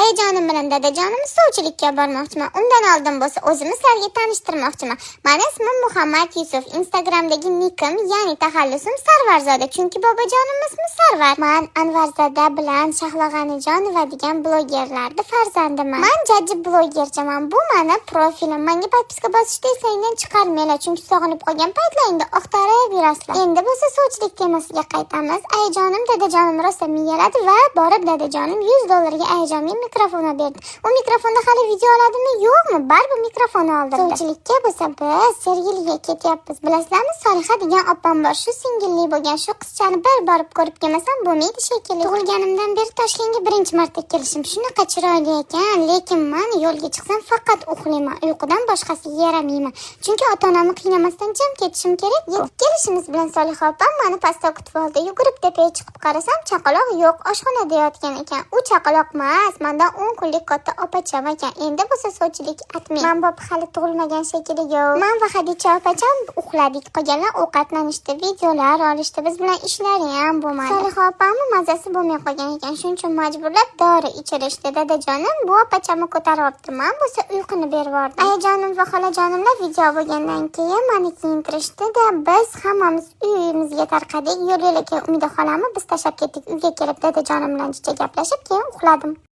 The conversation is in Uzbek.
Ayajonim bilan dadajonimni sovchilikka bormoqchiman. Undan oldin bo'lsa o'zimni sizlarga tanishtirmoqchiman. Mani ismim Muhammad Yusuf. Instagramdagi nikim, ya'ni taxallusim Sarvarzoda, chunki bobojonim ismi Sarvar. Man Anvarzoda bilan Shahlo G'anijonova degan blogerlarni farzandiman. Man jajji blogerchaman. Bu mani profilim. Menga подписка bosishni esingdan chiqarmanglar, chunki sog'inib qolgan paytlaringda oqtarib yurasizlar. Endi bo'lsa sovchilik temasiga qaytamiz. Ayajonim dadajonim rosa miyaladi va borib dadajonim 100 dollarga ayajonimga mikrofon olib berdi. U mikrofonda hali video oladimi, yo'qmi? Baribir mikrofon oldirdi. Sovchilikka bo'lsa biz Sergeliga ketyapmiz. Bilasizlarmi, Soliha degan opam bor. Shu singilli bo'lgan shu qizchani bir borib ko'rib kelmasam bo'lmaydi shekilli. Tug'ilganimdan beri Toshkentga birinchi marta kelishim. Shunaqa chiroyli ekan, lekin man yo'lga chiqsam faqat uxlayman. Uyqudan boshqasiga yaramayman. Chunki ota-onamni qiynamasdan jim ketishim kerak. Yetib kelishimiz bilan Soliha opam mani pastda kutib oldi. Yugurib tepaga chiqib qarasam, chaqaloq yo'q, oshxonada yotgan ekan. U chaqaloq emas, mandan 10 kunlik katta opacham ekan. Endi bo'lsa sovchilik atmang. Man bob hali tug'ilmagan shekilli. Man va Hadicha opacham uxladik. Qolganlar ovqatlanishdi, videolar olishdi. Biz bilan ishlari ham bo'lmadi. Soliha opamni mazasi bo'lmay qolgan ekan. Shuning uchun majburlab dori ichirishdi. Dadajonim bu opachamni ko'tarib olibdi. Man bo'lsa uyquni berib yubordim. Ayajonim va xolajonimlar video bo'lgandan keyin meni kiyintirishdi-da, biz hammamiz uyimizga tarqadik. Yo'l yo'lakay Umida xolamni biz tashlab ketdik. Uyga kelib dadajonim bilan jicha gaplashib, keyin uxladim.